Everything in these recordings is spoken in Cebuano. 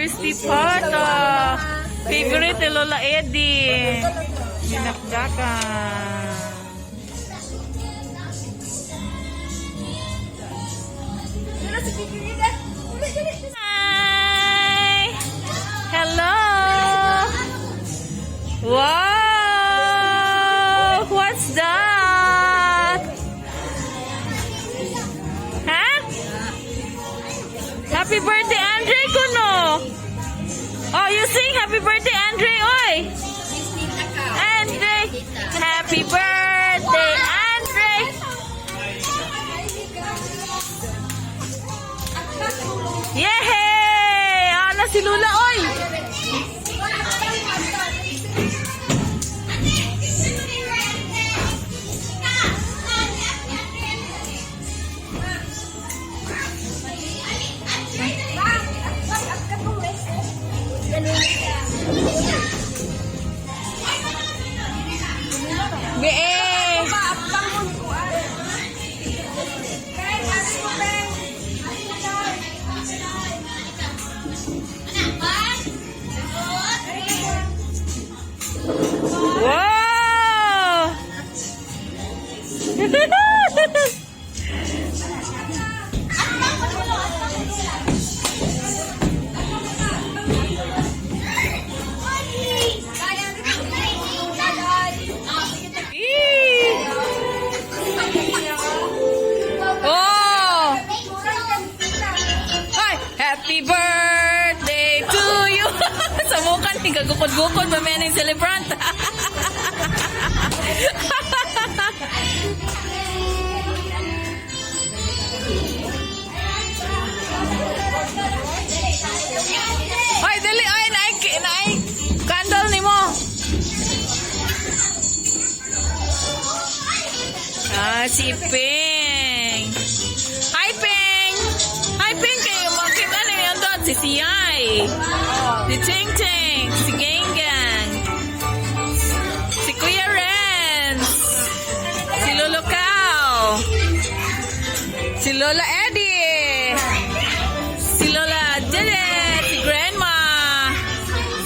Crispy pata. Favorite ni Lola Eddie. Dinakdakan. Hi! Hello! Wow! What's that? Huh? Happy birthday, Andre kuno! Oh, you sing happy birthday, Andre, oy! Andre! Happy birthday, Andre! Yehey! Ana si Lula, oy! Be! Wow! Eee! Oh! Ay, happy birthday to you! Sa mukha ni gagukod-gukod ba may celebrant? Ay, dali, ay, naay, naay, candle ni mo. Ah, si Ping. Hi, Ping! Hi, Ping! Kayo makita na yun doon. Si Siyai. Si Ting Ting. Si Gang Gang. Si Kuya Renz. Si Lolo Cao. Si Lola Eddie. Si Lola Jedet. Si Grandma.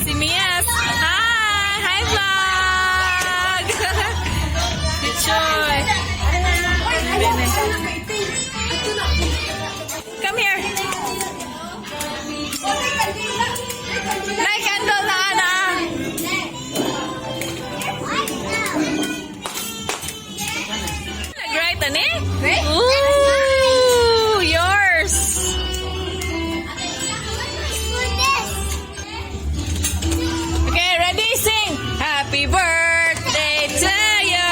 Si Mias. Hi! Hi, vlog! Si Choy. Come here. Nay, candle na, ana. Right, ani? Ooh, yours. Okay, ready? Sing. Happy birthday to you.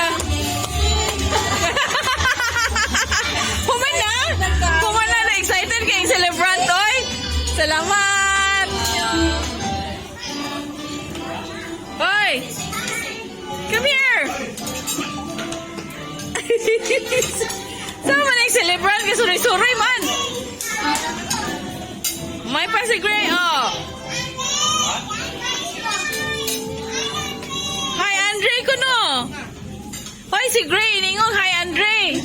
Human na! Human na! Na-excited kayong celebrant, oy! Salamat! Oy! Come here! Saan man ang celebrant? Kaya suroy-suroy man! May pa si Gray, oh! Hi, Andre kuno! Hoy, si Gray! Ningong, hi, Andre!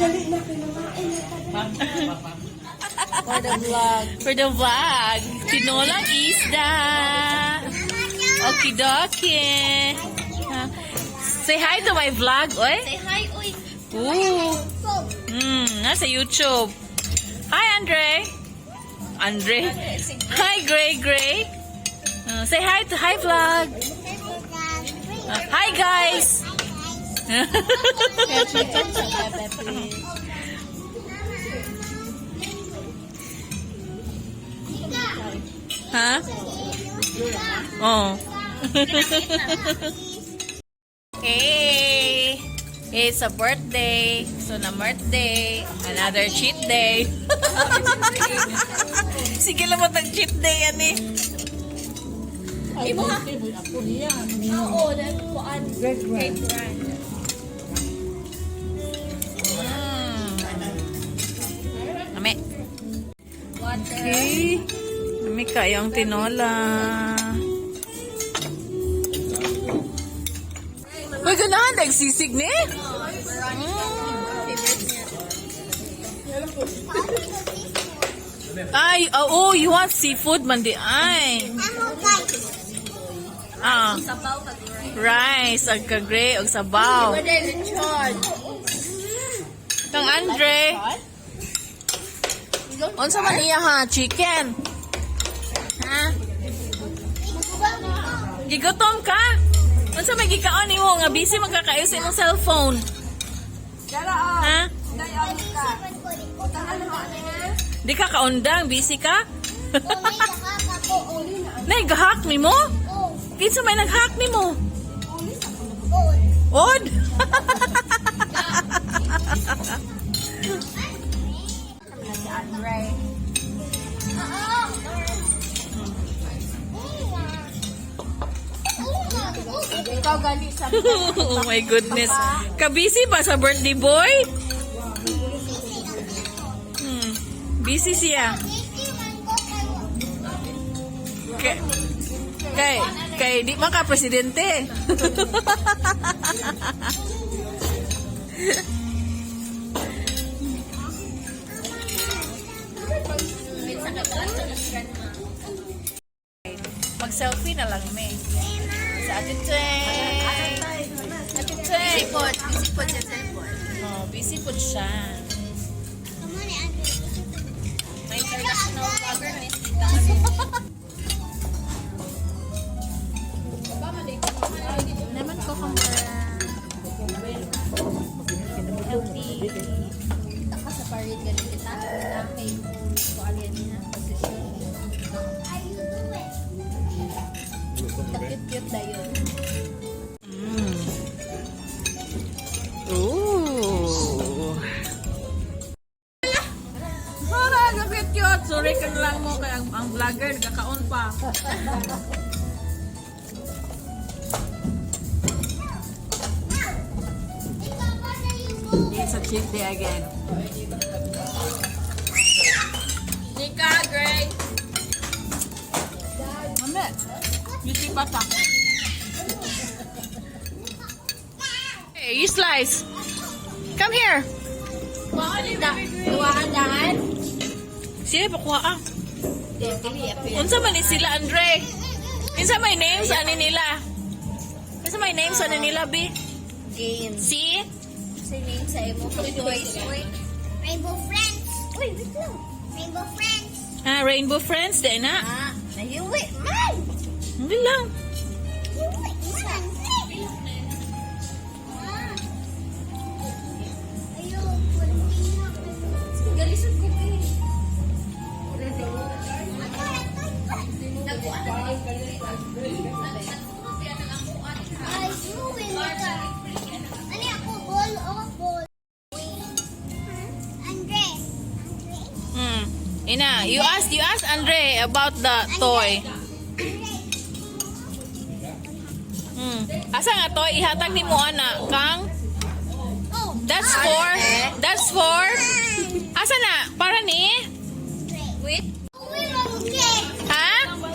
For the vlog. For the vlog. Tinolang isda. Okie. Say hi to my vlog, oy. Say hi, uy. Ooh. Nasa YouTube. Hi, Andre. Andre. Hi, Gray Gray. Say hi to hi vlog. Hi, guys. Huh? Oh. Hey! It's a birthday. So na birthday. Another cheat day. Sige lang mo tag cheat day yan eh. Imo ha? Oo, kuan. Great grand. Ame. Water. Okay. Ame kayong tinola. Uy, ganahan. Nagsisig ni? Ay, oh, you want seafood man di ay. Ah. Sabaw kag rice. Rice, ag ka-gray, og sabaw. Wala lechon. Kang Andre. Unsa man iya ha? Chicken. Ha? Gigutom ka? Unsa may gikaon nimo nga busy man ka kayo sa imong cellphone? Ha? Di ka kaundang, busy ka? Nag-hack nimo? Kinsa may nag-hack nimo? Od? Andre. Ikaw gali sa Oh my goodness. Kabisi ba sa birthday boy? Busy siya. Kay di man ka presidente. Mag-selfie na lang me. Sa Ate Cheng. Ate Cheng. Busy po siya cellphone. Oh, busy po siya. May international vlogger ni Tita. Naman ko cucumber. Healthy. Kita ka sa parade ganin kita. Na kay kuan yan niya posisyon. Cute-cute dayon. Ooh. Para, cute cute. Sorry ka na lang mo kay ang vlogger nagkakaon pa. It's a cheat day again. Nika, Gray. Mame, beauty bata. Hey, you slice. Come here. Duwaan daan. Sila pa kuha ah. Dili, apil. Unsa man ni sila, Andre? Unsa may names ani nila? Unsa may names ani nila, B? Games. C? Sa name sa imo. Toys. Uy. Rainbow Friends. Uy, wait lang. Rainbow Friends. Ah, Rainbow Friends din na. Ah, nahiwi man. Hindi lang. Hiwi man. Ah. Ayun, kunti na. Galisod ko eh. Ito, ito, ito. Ay, hiwi na ka. Ano ako? Ball o ball? Andre. Andre? Ina, you ask Andre about the toy. Asa nga toy ihatag nimo ana kang? Oh, That's for. That's for. Asa na? Para ni? Wait. Uy, okay. Ha? Ako,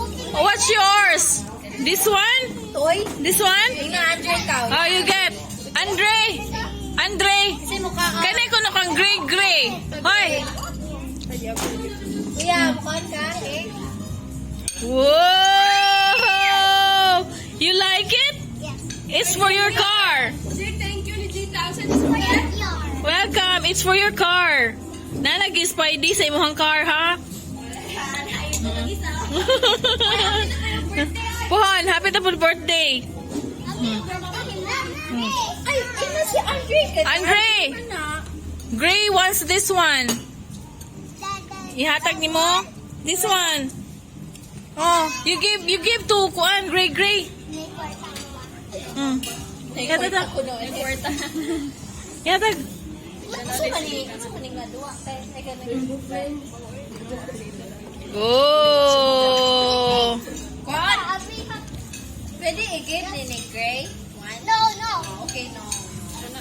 okay. What's yours? This one? Toy? This one? Ina Andre ka. Oh, you get. Andre! Andre! Kasi mukha ka. Kani ko no kang gray gray. Hoy! Kuya, mukhaan ka. Eh. Whoa! You like it? Yes. It's for your car. Thank you ni Gita. Sa this Your. Welcome. It's for your car. Nalagi Spidey sa imong car, ha? Puhon, happy na po birthday. Ay, ay na si Andre ka. Andre! Gray wants this one. Ihatag nimo? This one. Oh, you give to kuan Gray Gray. Ihatag ta. Ako no, kwarta. Ihatag. Ano man ni? Ano man ni nga duwa kay kay kanang Go. Kuan. Pwede i-give ni Gray? One. No, no. Okay, no. Ano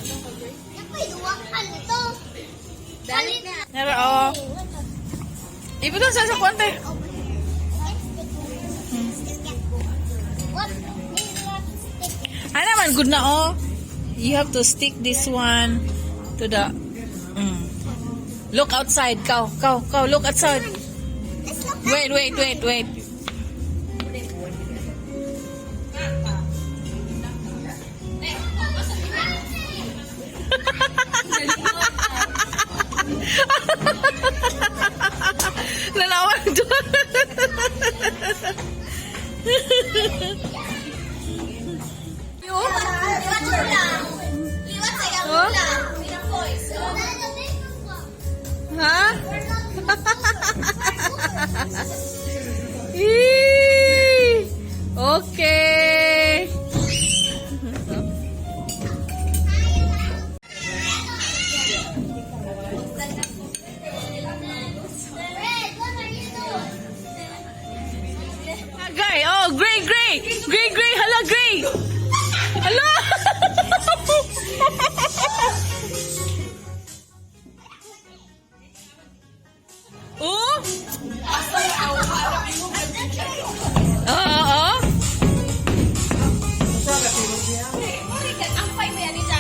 Dali na. Nara oh. Ibutang sa kuan te. Ana man good na oh. You have to stick this one to the. Look outside, kau, kau, kau, look outside. Let's look. Wait, wait, wait, wait. Lalawan doon. Liwat ula. Liwat sa iyang Huh? ula. Voice. Ha? Eee! Okay. Red, what are you doing? Gray, oh, gray, gray. Gray, gray, hala, gray. Hala. Oh? Oo, oo. Ang pay mo yan, Ija.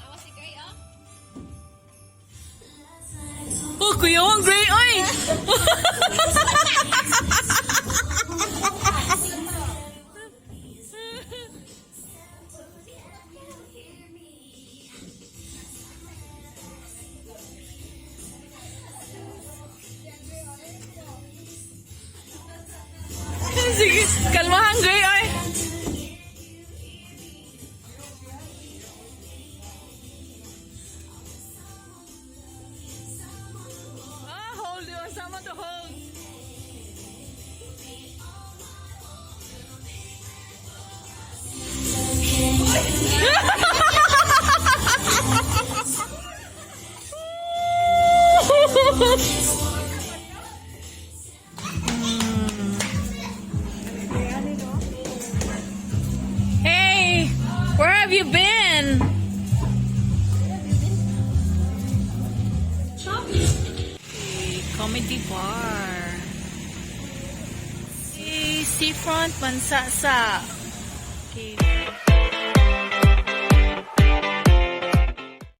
Awa si Gray, oh. Oh, kuya, ang gray, oy. Sige, kalmahan, gray, oy. Ah, hold. You want someone to hold. Hey, where have you been? Comedy bar. Hey, seafront Mansasa. Okay.